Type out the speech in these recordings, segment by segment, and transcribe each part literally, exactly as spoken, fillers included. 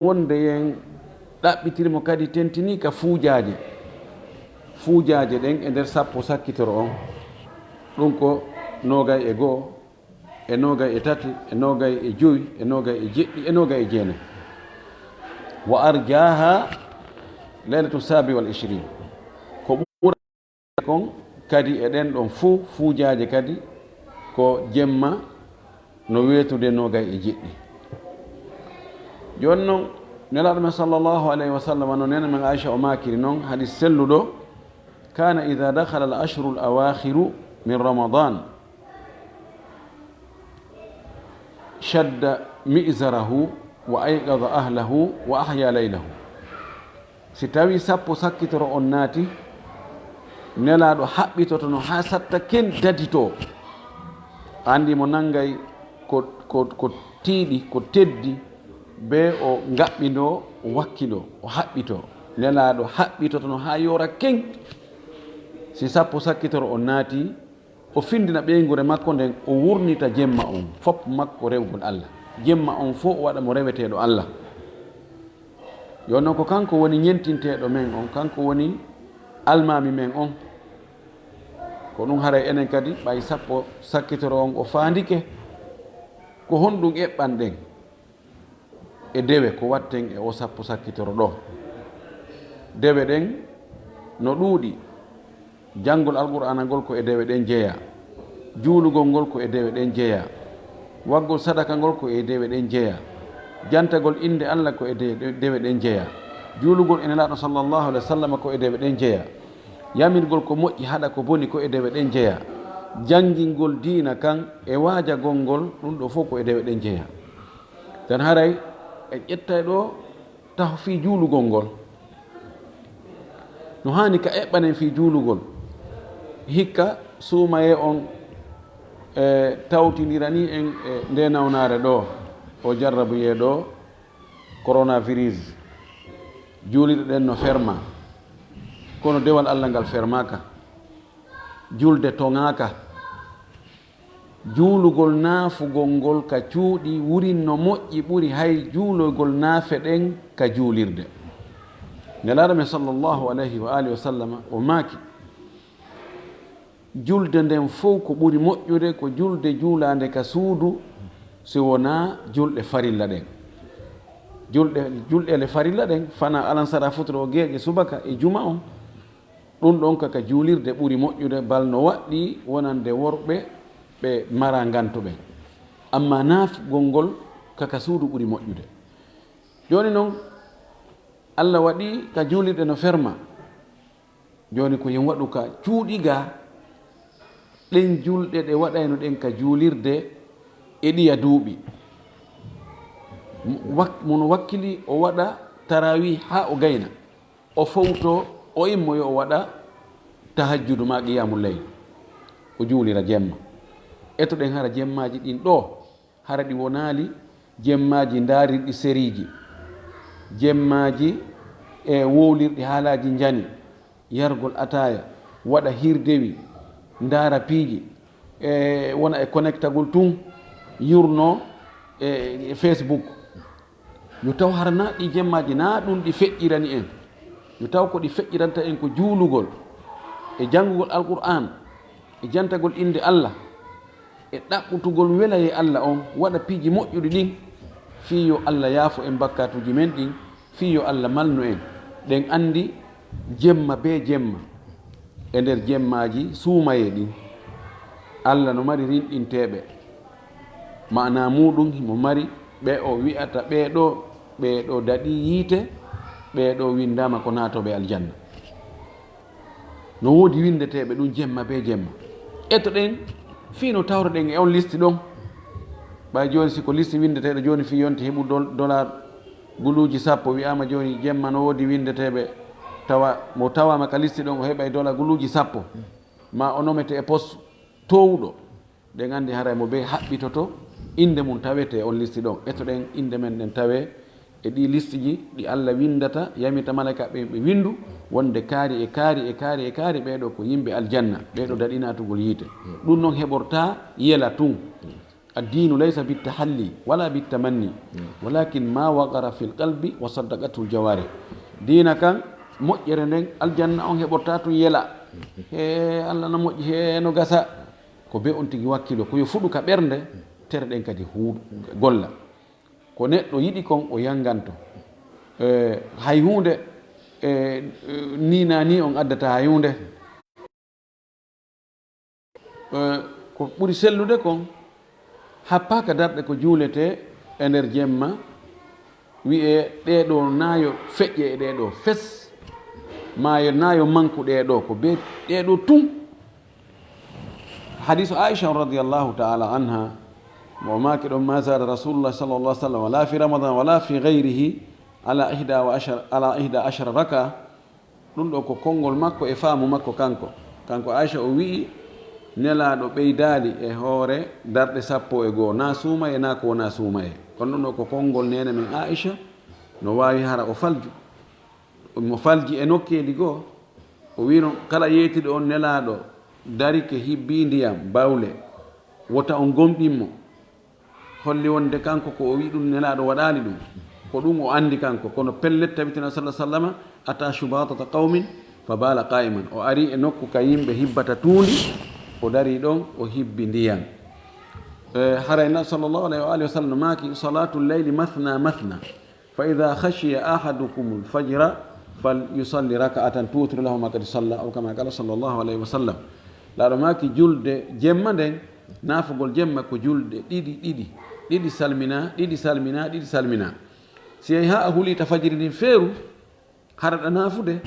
wonde yen ɗaɓɓitiri mo kadi tentinii ka fuujaaje. Fuujaaje ɗen e nder sappo sakkitoro on, ɗun ko noogay e go'o, e noogay e tati, e noogay e jowi, e noogay e jeɗɗi, e noogay e jeenay. Wa arjaaha laylatu saabi wal ishrin. Ko ɓura kon kadi e ɗen ɗon fuu fuujaaje kadi ko jemma no weetude noogay e jeɗɗi. Jooni non, Nelaaɗo men sallallahu alayhi wa sallam no neene men Aisha o maakiri non, hadis selluɗo, kana idha dakhala al ashru al awakhiru min Ramadan, shadda mi'zarahu wa ayqadha ahlahu wa ahya laylahu. Si tawii sappo sakkitoro on naati, Nelaaɗo haɓɓitotono haa satta ken daditoo. Anndi mo nanngay ko, ko, ko tiiɗi, ko teddi, bee o ngaɓɓindoo, o wakkiloo, o haɓɓitoo. Nelaaɗo haɓɓitotono haa yoora ken. Si sappo sakkitoro on naati, o findina ɓeynguure makko nden, o wurnita jemma on, fop makko rewgol Alla. Jemma on fof o waɗa mo reweteeɗo Alla. Yo non ko kanko woni ñentinteeɗo men on, kanko woni almaami men on. Ko ɗun haray enen kadi, ɓay sappo sakkitoro on o faandike, ko honɗun eɓɓanɗen e dewe ko watten e o sappo sakkitoro ɗoo? Dewe ɗen no ɗuuɗi. Janngol Alqur'aana ngol ko e dewe ɗen jeyaa. Juulugol ngol ko e dewe ɗen jeyaa. Waggol sadaka ngol ko e dewe ɗen jeyaa. Jantagol innde Alla ko e de-, de-, dewe ɗen jeyaa. Juulugol e Nelaaɗo sallallahu alaihi wasallam ko e dewe ɗen jeyaa. Yamirgol ko moƴƴi, haɗa ko boni ko e dewe ɗen jeyaa. Janngingol diina kan e waajagol ngol, ɗun ɗoo fof ko e dewe ɗen jeyaa. Tan haray en ƴettay ɗoo taho fii juulugol ngol. No haani ka eɓɓanen fii juulugol. Hikka suumayee on, e, tawtindiranii en, e, ndee nawnaare ɗoo, o jarrabuyee ɗoo, coronavirus. Juulirɗe ɗen no fermaa. Kono dewal Alla ngal fermaaka. Julde toŋaaka. Juulugol naafugol ngol ka cuuɗi wurin no moƴƴi ɓuri hay juulugol naafe ɗen ka juulirde. Nelaaɗo men sallallahu alayhi wa alihi wa sallama, o maaki, julde nden fow ko ɓuri moƴƴude ko julde juulaande ka suudu, si wonaa julɗe farilla ɗen. Julɗe, julɗeele farilla ɗen, fanaa alansara, futuro, geeƴe, subaka e juma on, ɗun ɗon ka, ka juulirde ɓuri moƴƴude, bal no waɗɗii wonande worɓe ɓe maraa ngantu ɓen. Ammaa naafugol ngol ka, ka suudu ɓuri moƴƴude. Jooni non, Alla waɗii ka juulirɗe no ferma. Jooni ko yen waɗu ka cuuɗi gaa, ɗen julɗe ɗe waɗayno ɗen ka juulirde e ɗiya duuɓi. Mo wak-, mo no wakkili o waɗa tarawih haa o gayna. O fowtoo, o immo yo o waɗa tahajjudu maa qiyamul layl, o juulira jemma. Eto ɗen hara jemmaaji ɗin ɗoo, hara ɗi wonaali jemmaaji ndaarirɗi seriiji, jemmaaji e wowlirɗi haalaaji njani, yargol ataaya, waɗa hirdewi, ndaara piiji, e wona e connectagol tun, yurnoo e, e Facebook. Yo taw hara naa ɗi jemmaaji, naa ɗun ɗi feƴƴirani en. Yo taw ko ɗi feƴƴiranta en ko juulugol, e janngugol Alqur'aan, e jantagol innde Alla, e ɗaɓɓutugol welayee Alla on, waɗa piiji moƴƴuɗi ɗin, fii yo Alla yaafo en bakkaatuuji men ɗin, fii yo Alla malnu en. Ɗen anndi jemma bee jemma, e nder jemmaaji suumayee ɗin, Alla no mari rinɗinteeɓe. Maanaa muuɗun, himo mari ɓe o wi'ata, "Ɓee ɗoo, ɓee ɗoo daɗii yiite, ɓee ɗoo winndaama ko naatooɓe aljanna." No woodi winndeteeɓe ɗun jemma bee jemma. Eto ɗen, fii no tawroɗen e on listi ɗon. Ɓay jooni, si ko listi winndeteeɗo jooni, fii yonti heɓu dol-, dollar guluuji sappo, wi'aama jooni jemma no woodi winndeteeɓe, tawa mo tawaama ka listi ɗon, o heɓay dollar guluuji sappo, maa o nomete e poste toowuɗo. Ɗen anndi haray mo bee haɓɓitoto, innde mun tawete e on listi ɗon. Eto ɗen innde men ɗen tawee e ɗii listiji ɗi Alla winndata, yamita malaykaaɓe ɓe winndu, wonde kaari e kaari e kaari e kaari, ɓee ɗoo ko yimɓe aljanna, ɓee ɗoo daɗi naatugol yiite. Ɗun non heɓortaa yela tun. الدين ليس بالتحلي ولا بالتمني، ولكن ما وقر في القلب وصدقته الجوارح. Diina kan, moƴƴere nden, aljanna on heɓortaa tun yela. Hee, Alla no moƴƴi, hee, no gasa. Ko be on tigi wakkilo, ko yo fuɗu ka ɓernde, tere ɗen kadi huuɗ-, golla. Ko neɗɗo yiɗi kon, o yanganto. E, hay huunde, e, ni naa ni on addata hay huunde. E, ko ɓuri sellude kon, happaaka darɗe ko juuletee e nder jemma, wi'ee ɗee ɗoo naa yo feƴƴe e ɗee ɗoo fes, maa yo, naa yo manku ɗee ɗoo, ko bee ɗee ɗoo tun. Hadiisu Aisha radiyallahu ta'ala anha, mo maaki ɗon, ما زاد رسول الله صلى الله عليه وسلم ولا في رمضان ولا في غيره على إحدى وعشر، على إحدى عشر ركعة. Ɗun ɗoo ko konngol makko e faamu makko kanko. Kanko Aisha o wi'i, Nelaaɗo ɓeydaali e hoore darɗe sappo e go'o, naa suumayee, naa ko wonaa suumayee. Kono ɗun ɗoo ko konngol neene men Aisha, no waawi hara o falju. Mo falji e nokkeeli goo, o wi'ino, kala yeetiiɗo on Nelaaɗo darike hibbii ndiyam bawle, wota on gomɗin mo. Holli wonde kanko ko o wi'i ɗun Nelaaɗo waɗaali ɗun. Ko ɗun o anndi kanko. Kono pellet, tabitina sallallaahu alayhi wa sallama, أتى شباطة قوم فبال قائما. O ari e nokku ka yimɓe hibbata tuundi, o darii ɗon, o hibbi ndiyan. E, haray na sallallaahu alayhi wa aalihi wa sallam maaki, صلاة الليل مثنى مثنى. فإذا خشي أحدكم الفجر فليصل ركعة توتر له ما قد صلى، أو كما قال صلى الله عليه وسلم. Nelaaɗo maaki julde jemma nden, naafugol jemma ko julɗe ɗiɗi, ɗiɗi, ɗiɗi salminaa, ɗiɗi salminaa, ɗiɗi salminaa. Si yahi haa a hulii ta fajiri ndin feeru, hara ɗa naafude,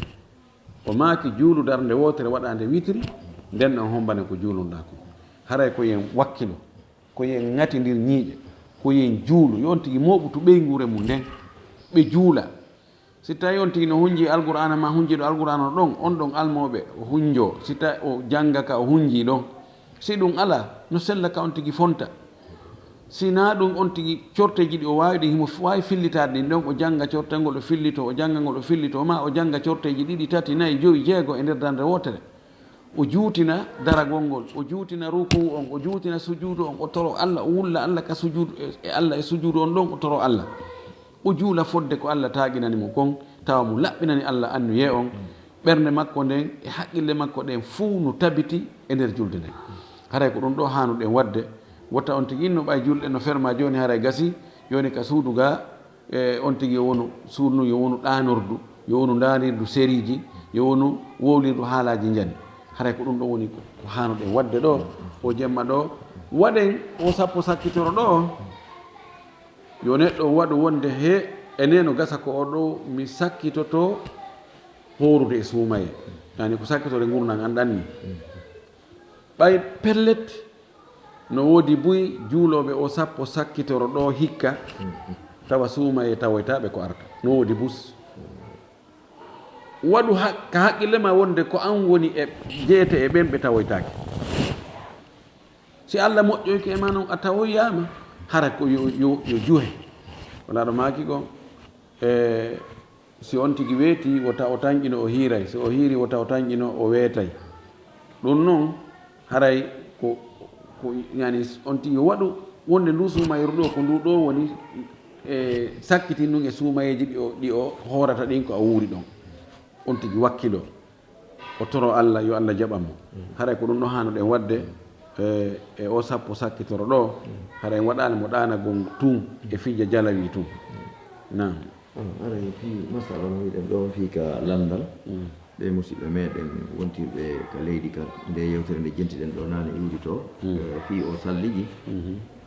o maaki juulu darnde wootere waɗaande witiri, nden ɗon hommbane ko juulunɗaa kon. Haray ko yo en wakkilo. Ko yo en ŋatindir ñiiƴe, ko yo en juulu, yo on tigi mooɓtu ɓeynguure mun nden, ɓe juula. Si tawii on tigi no hunjii Alqur'aana maa hunjiiɗo Alqur'aana on ɗon, on ɗon almooɓe o hunjoo, si ta-, o jannga ka o hunjii ɗon. Si ɗun alaa, no sella ka on tigi fonta. Si naa ɗun on tigi corteeji ɗi o waawi ɗin, himo f-, waawi fillitaade ɗin ɗon, o jannga cortengol o fillitoo, o jannga ngol o fillitoo, maa o jannga corteeji ɗiɗi, tati, nayi, jowi, jeego e nder darnde wootere. O juutina daragol ngol, o juutina rukuu on, o juutina sujuudu on, o toro Alla, o wulla Alla ka sujuudu, e, e Alla e sujuudu on ɗon, o toro Alla. O juula fodde ko Alla taaginani mo kon, tawa mo laɓɓinani Alla anniyee on. Ɓernde makko nden e haqqille makko ɗen fuu no tabiti e nder julde nden. Haray ko ɗun ɗoo haanuɗen waɗde, wota on tigi inno ɓay julɗen no fermaa jooni, haray gasii, jooni ka suudu gaa, e on tigi yo wonu suulnu, yo wonu ɗaanordu, yo wonu ndaanirdu seriiji, yo wonu wowlirdu haalaaji njani. Haray ko ɗun ɗon woni ko, ko haanuɗen waɗde ɗoo, oo jemma ɗoo. Waɗen oo sappo sakkitoro ɗoo, yo neɗɗo waɗu wonde he enee no gasa ko oo ɗoo mi sakkitotoo hoorude e suumayee. Yani ko sakkitorde ngurndan an ɗan nii. Ɓay pellet, no woodi buy juulooɓe oo sappo sakkitoro ɗoo hikka, tawa suumayee tawoytaa ɓe ko arata. No woodi bus. Waɗu ha-, ka haqqille maa wonde ko an woni e jeetee e ɓen ɓe tawoytaake. Si Alla moƴƴoyke e maa non a tawoyaama, hara ko yo, yo, yo juhe. Wala ɗo maaki ko, e, Si on tigi weetii, wota o tanƴino o hiiray. Si o hiirii, wota o tanƴino o weetay. Ɗun non, haray ko, ko, yani, on tigi waɗu wonde nduu suumayru ɗoo, ko nduu ɗoo woni, e, sakkitin ɗun e suumayeeji ɗi o, ɗi o hoorata ɗin ko a wuuri ɗon. On tigi wakkiloo. O toroo Alla, yo Alla jaɓan mo. Haray ko ɗun ɗoo haanuɗen waɗde, e, e oo sappo sakkitoro ɗoo, haray en waɗaali mo ɗaanagol tun e fija jalawi tun. Naam. Ah, aray fii masala mo wiɗen ɗoo fii ka lanndal, ɓee musiɓɓe meɗen wontirɓe ka leydi ka, nde yewtere nde jentiɗen ɗoo naane iwri to, eh, fii oo salligi,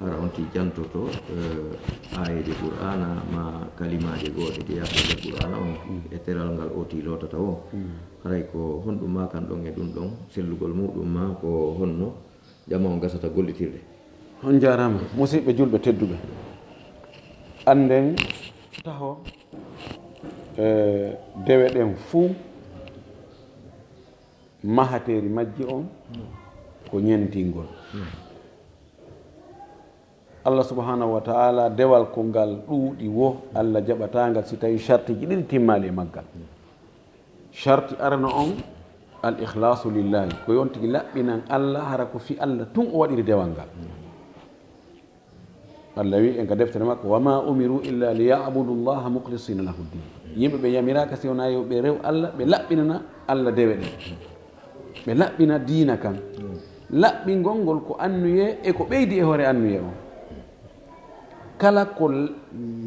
hara on tigi jantoto, eh, aayeeje Qur'aana maa kalimaaje goɗɗe jeyaaɗe e nder Qur'aana on, e teral ngal oo tigi lootata woo. Haray ko honɗun maakan ɗon e ɗun ɗon, sellugol muuɗun maa ko honno jama on gasata gollitirde? On jaaraama, musiɓɓe julɓe tedduɓe. Annden taho, eh, dewe ɗen fuu, mahateeri majji on ko ñentingol. Allah subhanahu wa ta'ala, dewal ko ngal ɗuuɗi woo, Allah jaɓataa ngal si tawii shartiiji ɗiɗi timmaali e maggal. Sharti arano on, al ikhlaasu lillaahi, ko yo on tigi laɓɓinan Allah, hara ko fii Allah tun o waɗiri dewal ngal. Allah wi'i en ka deftere makko, "Wa ma umiru illa li ya'budu Allaha mukhlisina lahu ddin." Yimɓe ɓe yamiraaka si wonaa yo ɓe rew Allah, ɓe laɓɓinana Allah dewe ɗen. Ɓe laɓɓina diina kan. Laɓɓingol ngol ko annuyee e ko ɓeydi e hoore annuyee on. Kala ko l-,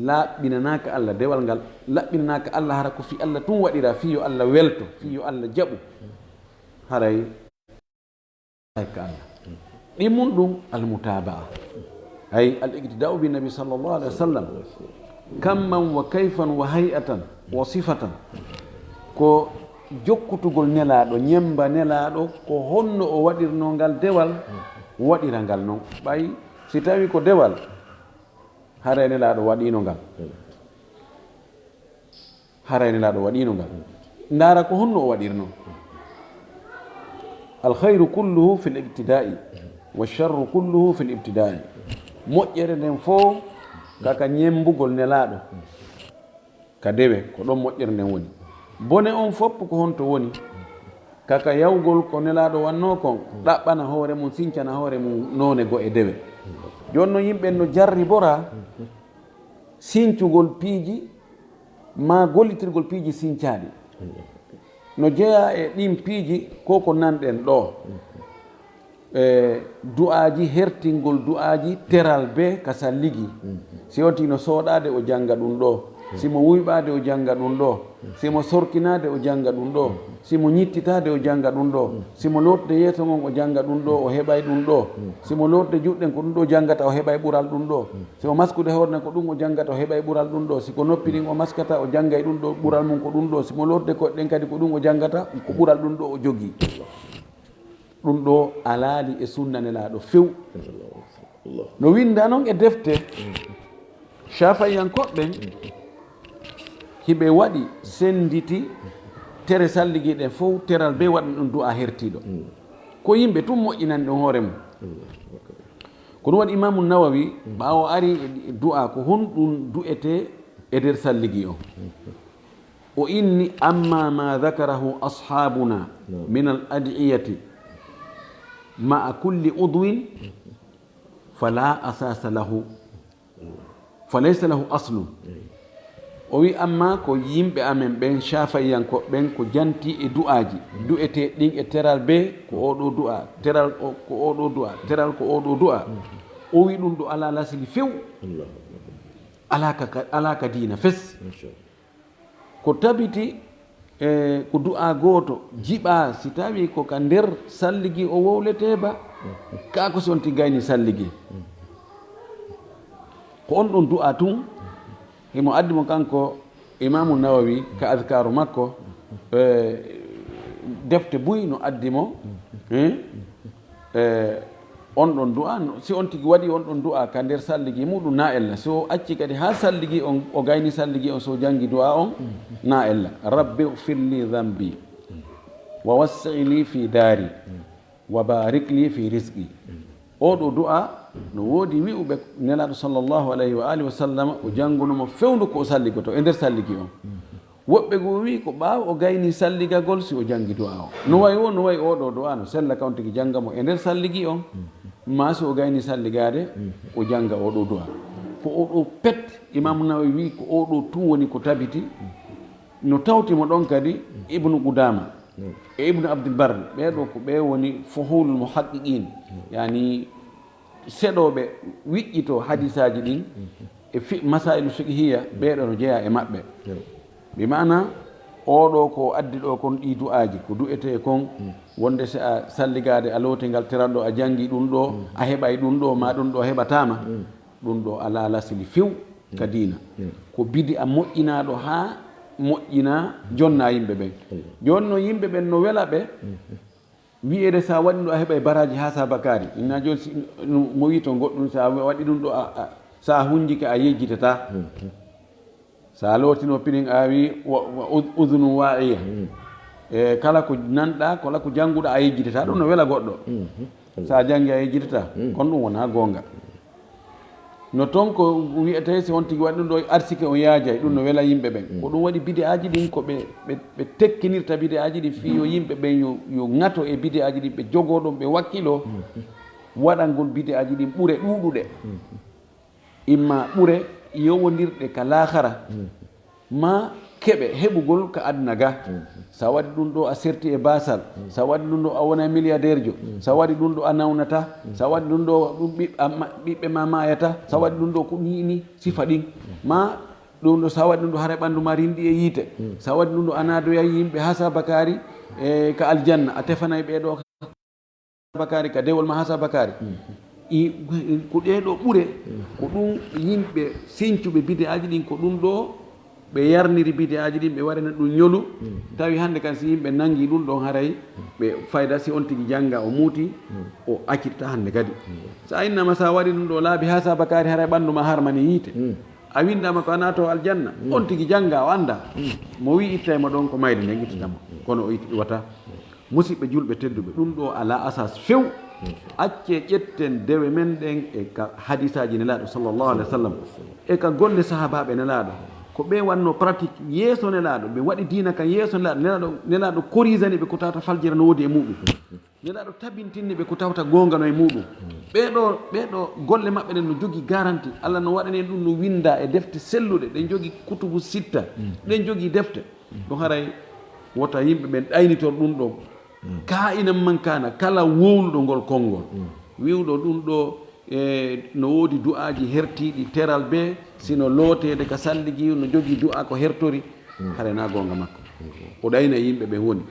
laɓɓinanaaka Allah dewal ngal, laɓɓinanaaka Allah hara ko fii Allah tun waɗira, fii yo Allah welto, fii yo Allah jaɓu. Haray ka Allah. Ɗi mun ɗum almutaabaa. Hay al-iqtidaa'u bi nabi sallallahu alaihi wa sallam. Kamman wa kayfan wa hay'atan wa sifatan. Ko jokkutugol Nelaaɗo, ñemmba Nelaaɗo, ko honno o waɗirnoo ngal dewal, waɗira ngal non. Ɓay si tawii ko dewal, haray Nelaaɗo waɗiino ngal. Haray Nelaaɗo waɗiino ngal. Ndaara ko honno o waɗirnoo. Al khayru kulluhu fil ibtidaa'i, wa sharru kulluhu fil ibtidaa'i. Moƴƴere nden fow ka, ka ñemmbugol Nelaaɗo. Ka dewe, ko ɗon moƴƴere nden woni. Bone on fow ko honto woni? Ka, ka yawgol ko Nelaaɗo wannoo kon, ɗaɓɓana hoore mun, sincana hoore mun noone goo e dewe. Jooni non yimɓe no jarriboraa sincugol piiji, maa gollitirgol piiji sincaaɗi. No jeyaa e ɗin piiji, ko ko nanɗen ɗoo. E du'aaji, hertingol du'aaji, teral bee ka salligi. Si on tigi no sooɗaade, o jannga ɗum ɗoo. Si mo wuyɓaade, o jannga ɗum ɗoo. Si mo sorkinaade, o jannga ɗum ɗoo. Si mo ñittitaade, o jannga ɗum ɗoo. Si mo lootude yeeso ngon, o jannga ɗum ɗoo, o heɓay ɗum ɗoo. Si mo lootude juuɗe ɗen, ko ɗum ɗoo janngata, o heɓay ɓural ɗum ɗoo. Si o maskude hoore nden, ko ɗum o janngata, o heɓay ɓural ɗum ɗoo. Si ko noppi ɗin o maskata, o janngay ɗum ɗoo, ɓural mum ko ɗum ɗoo. Si mo lootude koɗɗe ɗen kadi, ko ɗum o janngata, ko ɓural ɗum ɗoo o jogii. Ɗum ɗoo alaali e sunna Nelaaɗo few. No winndaa non e defte, Caafa'iyankooɓe ɓen, hiɓe waɗi sennditi tere salligi ɗen fow, teral bee waɗa ɗum du'aa hertiiɗo. Ko yimɓe tun moƴƴinani ɗum hoore mum. Ko ɗum waɗi Imaamu Nawawi, ɓaawo ari e du'aa, ko honɗum du'etee e nder salligi on? O inni, "Amma ma dhakarahu ashabuna min al ad'iyati ma'a kulli udwin fala asasa lahu, falaysa lahu aslun." O wi, "Amma ko yimɓe amen ɓen, Caafa'iyankooɓe ɓen, ko janti e du'aaji, du'etee ɗin e teral bee, ko oo ɗoo du'aa, teral o, ko oo ɗoo du'aa, teral ko oo ɗoo du'aa." O wi, "Ɗum ɗoo alaa lasli few, alaa ka, ka, alaa ka diina fes." Ko tabiti, e, ko du'aa gooto jiɓaa, si tawii ko ka nder salligi o wowletee ba, kaa ko si on tigi gayni salligi. Ko on ɗon du'aa tun, himo addi mo kanko Imaamu Nawawi ka Adkaaru makko, e, defte buy no addi mo, eh? E, on ɗon du'aa, no, si on tigi waɗi on ɗon du'aa ka nder salligi muɗum, na ella. Si o acci kadi haa salligi on, o gayni salligi on, si o jangi du'aa on, na ella. "Rabbi ighfir li dhanbi, wa wassi' li fi dari, wa barik li fi rizqi." Oo ɗoo du'aa, no woodi wi'uɓe Nelaaɗo sallallahu alayhi wa alihi wa sallam, o janguno mo fewndu ko o salligotoo e nder salligi on. Woɓɓe goo wi'i ko ɓaawo o gayni salligagol si o jangi du'aa o. No wayi woo, no wayi oo ɗoo du'aa no sella ka on tigi janga mo e nder salligi on, maa si o gayni salligaade, o janga oo ɗoo du'aa. Ko oo ɗoo pet, Imaamu Nawawi wi'i ko oo ɗoo tun woni ko tabiti, no tawti mo ɗon kadi Ibnu Qudaama e Ibnu Abdul Barr, ɓee ɗoo ko ɓe woni fuhuulul muhaqqiqiin, yani seɗooɓe wiƴƴitoo hadiisaaji ɗin e fi-, masaa'ilu fiqhiyya, ɓee ɗoo no jeyaa e maɓɓe. Bi maana, oo ɗoo ko o addi ɗoo kon, ɗii du'aaji, ko du'etee kon, wonde si a salligaade, a looti ngal teral ɗoo, a jangi ɗum ɗoo, a heɓay ɗum ɗoo, maa ɗum ɗoo heɓataa ma. Ɗum ɗoo alaa lasli few ka diina. Ko bidi'a moƴƴinaaɗo haa moƴƴinaa, jonnaa yimɓe ɓen. Jooni non yimɓe ɓen no wela ɓe, wi'eede, sa waɗi ɗum ɗoo, a heɓay baraaji haa sa bakaari. Inna jooni si, mo wi'i to goɗɗum, sa waɗi ɗum ɗoo, a, a, sa hunjike, a yejjitataa. Sa lootino pinin, a wi, wa, wa, ud-, udhunun waa'iya. E, kala ko nanɗaa, kala ko jannguɗaa, a yejjitataa. Ɗum no wela goɗɗo. Sa janngi, a yejjitataa. Kono ɗum wonaa goonga. No ton ko wi'etee, si on tigi waɗi ɗum ɗoo, arsike on yaajay, ɗum no wela yimɓe ɓen. Ko ɗum waɗi bidi'aaji ɗin, ko ɓe, ɓe, ɓe tekkinirta bidi'aaji ɗin fii yo yimɓe ɓen yo, yo ŋato e bidi'aaji ɗin, ɓe jogoo ɗon, ɓe wakkiloo waɗangol bidi'aaji ɗin ɓure ɗuuɗuɗe. imma ɓure yowondirɗe ka laahara, maa keɓe heɓugol ka aduna ga. Si a waɗi ɗun ɗoo, a serti e baasal. Si a waɗi ɗun ɗoo, a wonay miliyadeerjo. Si a waɗi ɗun ɗoo, a nawnataa. Si a waɗi ɗun ɗoo, ɗun ɓiɓɓe ma maayataa. Si a waɗi ɗun ɗoo, ko ɗun ni sifa ɗin. Maa ɗun ɗoo, si a waɗi ɗun ɗoo, haray ɓandu maa rinɗi e yiite. Si a waɗi ɗun ɗoo, a naadoyay yimɓe haa saabakaari e ka aljanna, a tefanay ɓee ɗoo bakaari ka dewol maa haa saabakaari. I, ko ɗee ɗoo ɓure, ko ɗun yimɓe sincuɓe bide'aaji ɗin, ko ɗun ɗoo ɓe yarniri bide'aaji ɗin, ɓe waɗana ɗun ñolu. Tawi hannde kan, si yimɓe nangi ɗun ɗon, haray ɓe fayda, si on tigi jannga, o muuti, o accitata hannde kadi. Si a innama, si a waɗi ɗun ɗoo laabi haa saabakaari, haray ɓandu maa harmani yiite. A winndaama ko a naatoowo aljanna. On tigi jannga, o annda. Mo wi'i ittay mo ɗon, ko mayde nden ittata mo. Kono o iwata. Musiɓɓe julɓe tedduɓe, ɗun ɗoo alaa asaas few. Accee ƴetten dewe men ɗen e ka hadiisaaji Nelaaɗo sallallahu alaihi wa sallam, e ka golle sahaabaaɓe Nelaaɗo. Ko ɓe wannoo pratique yeeso Nelaaɗo, ɓe waɗi diina kan yeeso Nelaaɗo, Nelaaɗo, Nelaaɗo korisani ɓe ko tawata faljere no woodi e muuɗun. Nelaaɗo tabintinni ɓe ko tawata goonga no e muuɗun. Ɓee ɗoo, ɓee ɗoo golle maɓɓe ɗen no jogii garanti. Alla no waɗani en ɗun, no winndaa e defte selluɗe, ɗen jogii kutubu sitta, ɗen jogii defte. Ɗun haray wota yimɓe ɓen ɗaynitor ɗun ɗoo. Kaa'inan man kaana, kala wowluɗo ngol konngol, wi'uɗo ɗun ɗoo, e, no woodi du'aaji hertiiɗi teral bee, si no looteede ka salligi, no jogii du'aa ko hertori, haray naa goonga makko. O ɗayna yimɓe ɓen woni.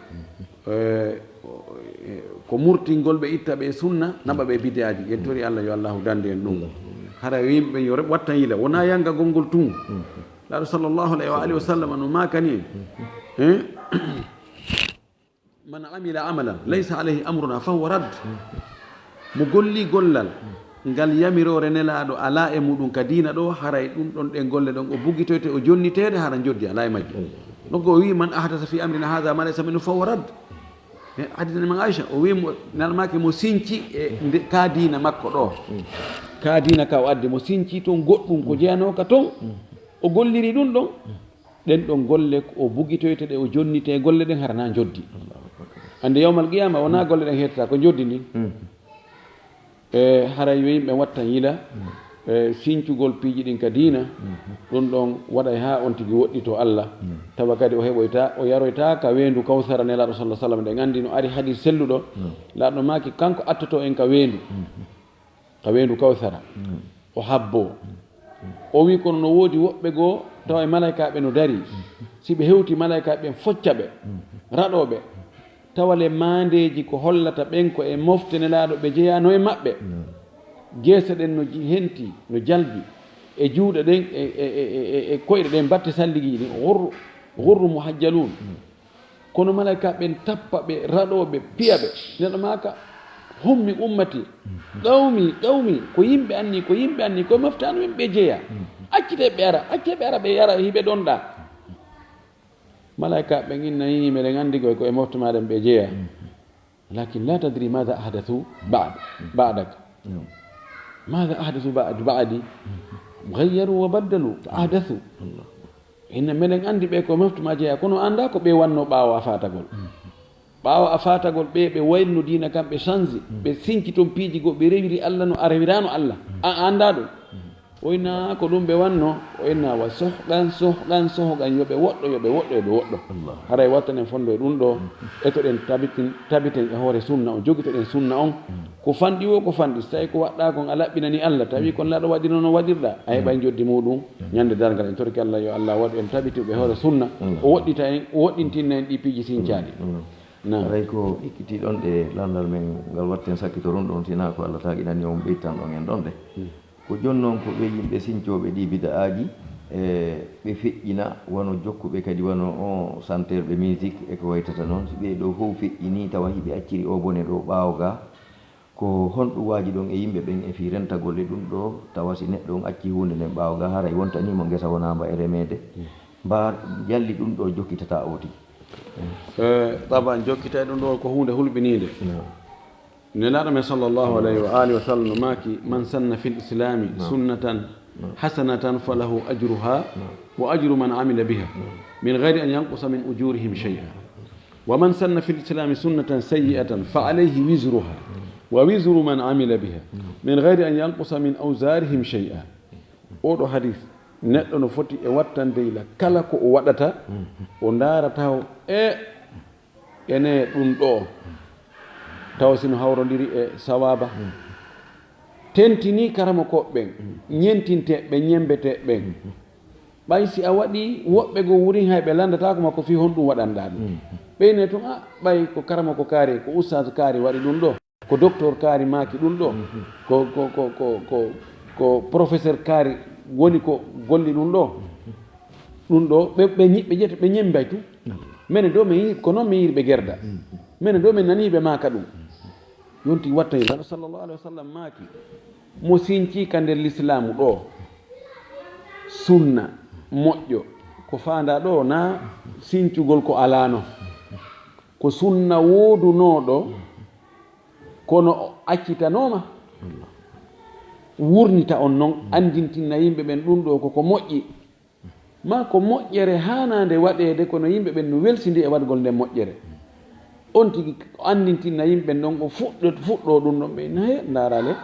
E, o, e, ko murtingol ɓe, itta ɓe e sunna, naɓa ɓe e bide'aaji. En tori Alla, yo Allaahu danndu en ɗun. Haray yimɓe ɓen yo re-, wattan yila, wonaa yangagol ngol tun. Nelaaɗo sallallahu alayhi wa alihi wa sallam no maakani en. Eh? "Man amila amalan laysa alayhi amruna fahuwa radd." Mo golli gollal ngal yamiroore Nelaaɗo alaa e muuɗun ka diina ɗoo, haray ɗun ɗon, ɗen golle ɗon, o bugitoyte, o jonniteede, hara njoddi alaa e majje. No goo o wi'i, "Man ahdasa fi amrina hadha ma laysa minhu fahuwa radd." Eh, hadiis Imam Aisha, o wi'i mo, Nelaaɗo maaki, mo sinci e nde, ka diina makko ɗoo. Ka diina ka o addi, mo sinci ton goɗɗun ko jeyanooka ton, o golliri ɗun ɗon. Ɗen ɗon golle ko o bugitoyta ɗe, o jonnitee golle ɗen, hara naa njoddi. Allahu akbar. Annde yawmal qiyaama, wonaa golle ɗen hettata, ko njoddi ndin. Mm. E haray yo yimɓe wattan yila, e sincugol piiji ɗin ka diina, ɗun ɗon waɗay haa on tigi woɗɗitoo Alla. Mm. Tawa kadi o heɓoyta, o yaroyta ka weendu Kawsara Nelaaɗo sallallahu alaihi wasallam. Ɗen anndi no ari hadiis selluɗo, Nelaaɗo maaki kanko attotoo en ka weendu. Mm. Ka weendu Kawsara. Mm. O habboo. O wi'i, kono no woodi woɓɓe goo, tawa e malaykaaɓe no darii. Si ɓe hewtii, malaykaaɓe ɓen focca ɓe, raɗoo ɓe. Tawa le maandeeji ko hollata ɓen ko e mofte Nelaaɗo ɓe jeyaano e maɓɓe. Mm. Geese ɗen no ji-, hentii, no jalbi. E juuɗe ɗen, e, e, e, e, e koyɗe ɗen, batte salligiiɗi, ghurru, ghurru muhajjalun. Mm. Kono malaykaaɓe ɓen tappa ɓe, raɗoo ɓe, piya ɓe. Nelaaɗo maaka, "Hummi ummati, qawmi, qawmi, ko yimɓe an nii, ko yimɓe an nii, ko e mofte an ɓe jeyaa. Accitee ɓe ara, accee ɓe ara, ɓe yara, hiɓe ɗonɗaa." Malaykaaɓe ɓen inna, "Ii, meɗen anndi koy ko e mofte maaɗa ɓe jeyaa. Lakin la tadri maada ahdathu ba'd-, ba'dak." Maada ahdathu ba'd-, ba'di? Ghayyaru wa baddalu, fa ahdathu. Hinna meɗen anndi ɓe ko e mofte maa jeyaa, kono anndaa ko ɓe wannoo ɓaawo a faatagol. Ɓaawo a faatagol, ɓe, ɓe wayluno diina kan, ɓe sansi, ɓe sinci ton piiji goo, ɓe rewiri Alla no a rewiraano Alla. A, a anndaa ɗun? O inna ko ɗun ɓe wannoo, o inna wa sohɗan, sohɗan, sohɗan, yo ɓe woɗɗo, yo ɓe woɗɗo, yo ɓe woɗɗo. Allah. Haray wattanen fondo e ɗun ɗoo, etoɗen tabitin-, tabiten e hoore sunna on, jogitoɗen sunna on. Ko fanɗi woo, ko fanɗi, so tawii ko waɗɗaa kon a laɓɓinanii Alla, tawii kon Nelaaɗo waɗirno no waɗirɗaa, a heɓay njoddi muuɗun. Ñande darngal, en torike Alla yo Alla waɗu en tabitiiɓe e hoore sunna, o woɗɗita en, o woɗɗintinna en ɗii piiji sincaaɗi. Naam. Haray ko ekkitii ɗon ɗe lanndal men ngal watten sakkitoron ɗon, si hinaa ko Alla taaginani on ɓeytan ɗon en ɗon ɗe. Ko jooni non ko ɓee yimɓe sincooɓe ɗii bida'aaji, e ɓe feƴƴina wano jokkuɓe kadi wano o santeerɓe musique e ko waytata non. Si ɓee ɗoo fow feƴƴinii tawa hiɓe acciri oo bone ɗoo ɓaawo gaa, ko honɗun waaji ɗon e yimɓe ɓen e fii rentagol e ɗun ɗoo, tawa si neɗɗo on accii huunde nden ɓaawo gaa, haray wontanii mo ngesa wonaa mba e remeede, mba jalli ɗun ɗoo jokkitataa oo tigi. Eh, taban jokkitay ɗun ɗoo ko huunde hulɓiniinde. Nelaaɗo men sallallahu alayhi wa alihi wa sallam no maaki, "Man sanna fil islami sunnatan hasanatan falahu ajruha wa ajru man amila biha min ghayri an yanqusa min ujurihim shay'a. Wa man sanna fil islami sunnatan sayyi'atan fa alayhi wizruha wa wizru man amila biha min ghayri an yanqusa min awzarihim shay'a." Oo ɗoo hadis, neɗɗo no foti e wattande yila kala ko o waɗata, o ndaara taw e ene ɗun ɗoo, tawa si no hawrondiri e sawaaba. Tentinii karamokooɓe ɓen, ñentinteeɓe ɓen, ñembeteeɓe ɓen. Ɓay si a waɗii, woɓɓe goo wurin hay ɓe lanndataako ma ko fii honɗun waɗanɗaa ɗun. Ɓe ne tun, a, ɓay ko karamoko kaari, ko ustaas kaari waɗi ɗun ɗoo. Ko doktor kaari maaki ɗun ɗoo, ko, ko, ko, ko, ko, ko professeur kaari woni ko golli ɗun ɗoo. Ɗun ɗoo, ɓe, ɓe ñi-, ɓe ƴetta, ɓe ñembay tun. Menen ɗoo men yi-, ko non men yiɗi ɓe gerda. Menen ɗoo men nanii ɓe maaka ɗun. Yonti wattay, Nulaaɗo sallallahu alaihi wa sallam maaki, mo sincii ka nder lislaamu ɗoo, sunna, moƴƴo, ko faandaa ɗoo, naa sincugol ko alaano. Ko sunna woodunooɗo, kono o accitanooma. Wurnita on non, anndintinna yimɓe ɓen ɗun ɗoo ko ko moƴƴi. Maa ko moƴƴere haanaande waɗeede, kono yimɓe ɓen no welsindii e waɗugol nden moƴƴere. On tigi o anndintinna yimɓe ɓen ɗon, o fuɗɗo-, fuɗɗoo ɗun ɗon, ɓe inna, "Hee, ndaara le,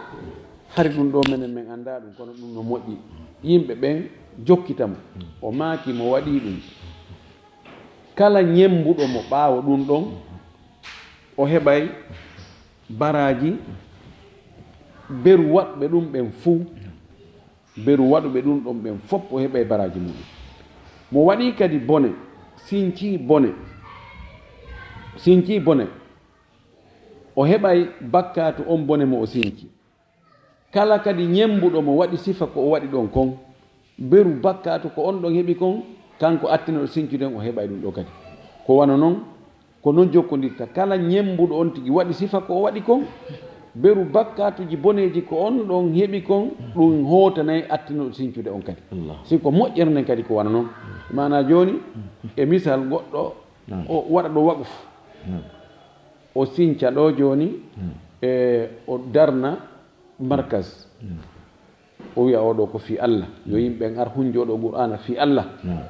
hari ɗun ɗoo menen men anndaa ɗun, kono ɗun no moƴƴi." Yimɓe ɓen jokkita mo. O maaki mo waɗii ɗun. Kala ñemmbuɗo mo ɓaawo ɗun ɗon, o heɓay baraaji beru waɗuɓe ɗun ɓen fuu. Beru waɗuɓe ɗun ɗon ɓen fow o heɓay baraaji mu'un. Mo waɗii kadi bone, sincii bone, sincii bone, o heɓay bakkaatu on bone mo o sinci. Kala kadi ñemmbuɗo mo waɗi sifa ko o waɗi ɗon kon, beru bakkaatu ko on ɗon heɓi kon, kanko attinooɗo sincude on o heɓay ɗun ɗon kadi. Ko wano non, ko non jokkondirta. Kala ñemmbuɗo on tigi waɗi sifa ko o waɗi kon, beru bakkaatuuji boneeji ko on ɗon heɓi kon, ɗun hootanay attinooɗo sincude on kadi. Allah. Si ko moƴƴere nden kadi ko wano non. Maanaa jooni, e misal goɗɗo, Naam. o waɗa ɗoo waqf. Naam. O sinca ɗoo jooni, Naam. e o darna markas. Naam. O wi'a oo ɗoo ko fii Allah. Yo yimɓe ɓen ar hunjo ɗoo Qur'aana fii Allah. Naam.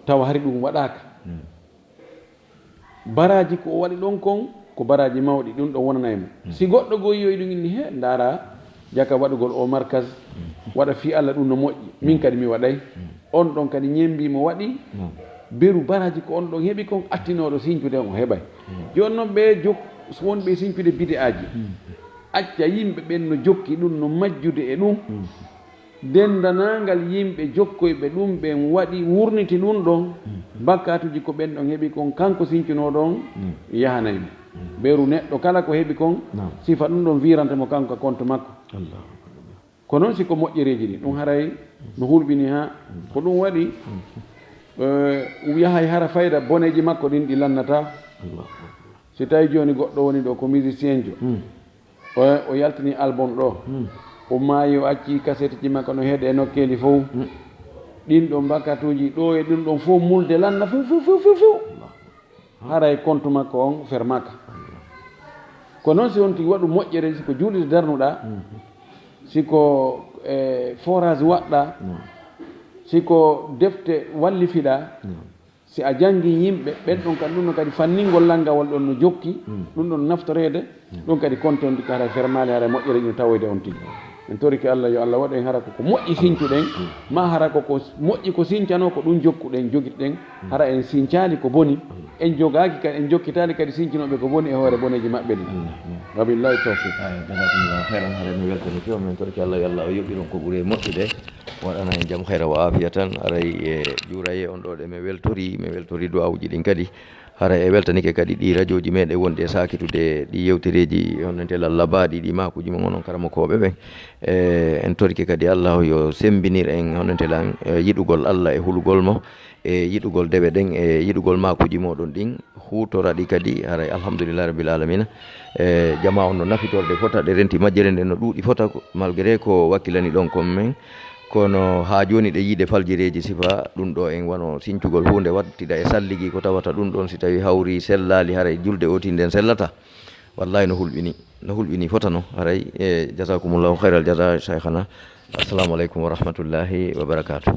Tawa hari ɗun waɗaaka. Mm. Baraaji ko o waɗi ɗon kon, ko baraaji mawɗi, ɗun ɗon wonanay mo. Mm. Si goɗɗo goo yi'oyi ɗun inni, "He, ndaara, jaka waɗugol oo markas, mm, waɗa fii Allah, ɗun no moƴƴi, min kadi mi waɗay." Mm. On ɗon kadi ñemmbii mo waɗi, mm, beru baraaji ko on ɗon heɓi kon, attinooɗo sincude on o heɓay. Mm. Jooni non ɓee jok-, wonɓe e sincude bidi'aaji, mm, acca yimɓe ɓen no jokki ɗun, no majjude e ɗun. Mm. Dendanaangal yimɓe jokkoyɓe ɗun ɓen waɗi wurniti ɗun ɗon, mm, bakkaatuuji ko ɓen ɗon heɓi kon, kanko sincunooɗo on, mm, yahanay mo. Mm. Beru neɗɗo kala ko heɓi kon, naam, sifa ɗun ɗon wiirante mo kanko ka konto makko. Allahu akbar. Ko non si ko moƴƴereeji ɗin, ɗun haray no hulɓini haa, mm, ko ɗun waɗi, mm, eh, yahay hara fayda boneeji makko ɗin ɗi lannataa. Allahu akbar. Si tawii jooni goɗɗo woni ɗoo ko musicienjo, mm, O, o yaltini album ɗoo. Hmm. O maayi, o acci kasetji makko no heede e nokkeeli fow. Hmm. Ɗin ɗon bakkaatuuji ɗoo e ɗun ɗon fow mulde lanna few, few, few, few, few. Haray kontu makko on fermaaka. Ko non si on tigi waɗu moƴƴere, si ko juulirde darnuɗaa, hmm, si ko, eh, forage waɗɗaa, hmm, si ko defte wallifiɗaa, hmm. Si a janngii yimɓe, ɓen ɗon kadi, ɗun ɗon kadi fanningol lanngawol ɗon no jokki, mm, ɗun ɗon naftoreede, mm, ɗun kadi konte on, haray fermaali, haray moƴƴere ino tawoyde on tigi. En torike Allah, yo Allah waɗu en hara ko ko moƴƴi sincuɗen, mm, maa hara ko ko moƴƴi ko sincanoo, ko ɗun jokkuɗen, jogitɗen, mm, hara en sincaali ko boni, mm, en jogaaki kadi, en jokkitaali kadi sincinooɓe ko boni e hoore boneeji maɓɓe ɗin. Mm, mm. Wa billahi tawfiq. Ay, jazakumullahu khairan, haray mi weltanike on, min torike Allah, yo Allah o yoɓir on ko ɓuri e moƴƴude. Waɗana en jam, khayra wa afiya tan. Haray e juuraye on ɗoo ɗe mi weltori, mi weltori du'aawuji ɗin kadi. Haray e weltanike kadi ɗi rajooji meɗen wonɗi e saakitude ɗi yewtereeji, hono nte lallabaaɗi, ɗi maakuuji mon onon karamokooɓe ɓen. E, en torike kadi Allahu yo semmbinir en, hono nte lan, e, yiɗugol Allah e hulugol mo, e yiɗugol dewe ɗen, e yiɗugol maakuuji moɗon ɗin. Huutora ɗi kadi, haray alhamdulillahi rabbil alamina. E, jamaa on no nafitorde fota, ɗe renti majjere nden no ɗuuɗi fota, malgré ko wakkilani ɗon kon men, kono haa jooni ɗe yiide faljireeji sifa ɗun ɗoo en wano sincugol huunde wattida e salligi ko tawata ɗun ɗon si tawi hawri sellaali, haray julde ooti nden sellata. Wallahi no hulɓini, no hulɓini fota no, haray, e, jazakumullahu khairal jaza, shaykhana. Assalamu alaikum wa rahmatullahi wa barakatuh.